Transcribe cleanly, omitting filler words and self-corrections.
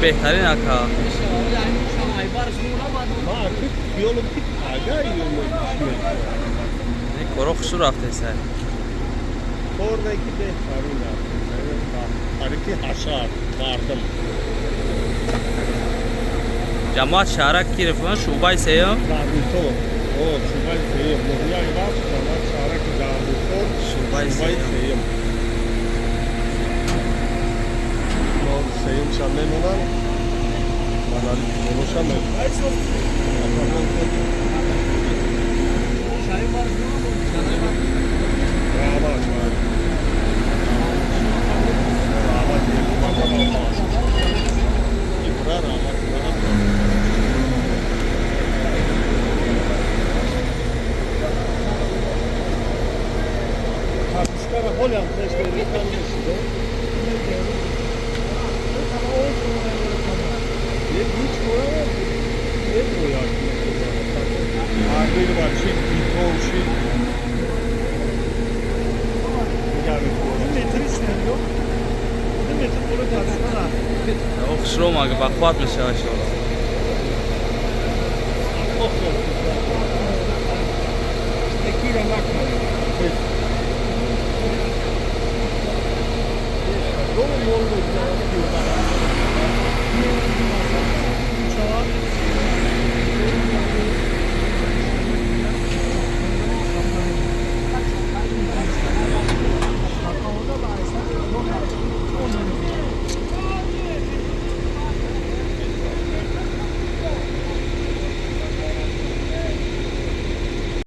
Беҳтарин, ака. Ма аки хиёлам ки пага ё Коро хушрӯ рафтесай. Кор не, ки беҳтарин рафт. Тариқи ҳашар мардум. Ҷамоат шаҳрак Киров, шӯъбаи сеюм. Гарнитор. О, шӯъбаи сеюм. Ноҳияи Вахш, ҷамоат шаҳраки Гарнитор. Шӯъбаи сеюм. Сеюм. Мо сеюмша мемонам. Манари болоша мемонам. Раҳмат. Раҳмат. Ибра раҳмат. Картошкара ҳолиам пеш мерехтан мешида. Ҳеҷ кора небояд. Армир шид, бетон шид. Метри снег, метр боло картошкара. Хушрӯ мага, бақувват мешава, иншоалло. Кира накунед.